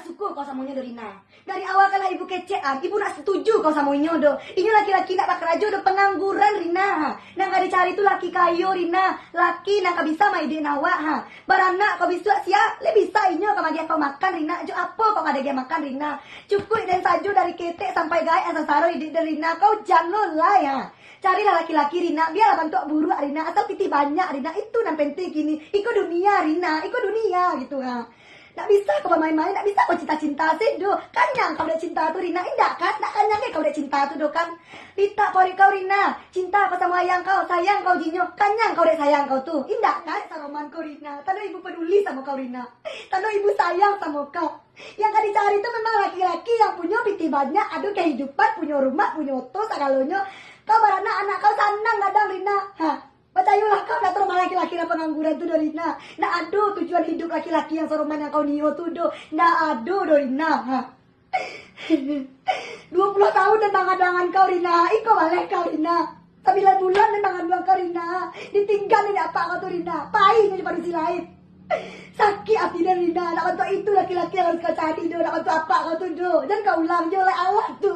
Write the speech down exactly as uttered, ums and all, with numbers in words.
Suko kau samo inyo do, Rina. Dari awal kan lah ibu kecekan, ibu ndak setuju kau samo inyo do. Inyo laki-laki ndak bakarajo do, pangangguran, Rina. Nan ka dicari tu laki kayo, Rina. Laki nan ka bisa maidik awak, ha. Baranak kau bisuak, sia lai bisa inyo ka magiah kau makan, Rina. Jo apo kau ka diagiah makan, Rina? Cukuik den sajo dari ketek sampai gaek nan sansaro iduik den, Rina. Kau jan lo lai, ha. Carilah laki-laki, Rina. Bialah bantuak buruak, Rina. Asal pitih banyak, Rina. Itu nan penting kini. Iko dunia, Rina. Iko dunia gitu, ha. Ndak bisa kau bamain-main, ndak bisa kau cinta-cinta se do. Kanyang kau dek cinta tu, Rina. Indak kan? Ndak kanyang dek kau dek cinta tu do kan? Litak paruik kau, Rina. Cinta kau samo ayang kau, sayang kau jinyo. Kanyang kau dek sayang kau tu. Indak kan? Saroman kau, Rina. Tando ibu peduli samo kau, Rina. Tando ibu sayang samo kau. Yang ka dicari tu memang laki-laki yang punyo pitih banyak, ado kehidupan, punyo rumah, punyo oto, sagalonyo. Kau baranak, anak kau sanang gadang, Rina. Ha. Pacayolah kau, ndak saroman laki-laki nan pangangguran tu do, Rina. Ndak ado tujuan hidup laki-laki yang saroman yang kau nio tu do. Ndak ado do, Rina. Ha. Duo puluah tahun den mangadangan kau, Rina. Iko baleh kau, Rina. Sambilan bulan den manganduang kau, Rina. Ditingga dek apak kau tu, Rina. Pai nyo di padusi lain. Sakik ati den, Rina. Ndak bantuak itu laki-laki yang harus kau cari do. Ndak bantuak apak kau tu do. Jan kau ulang jo lai, alah tu.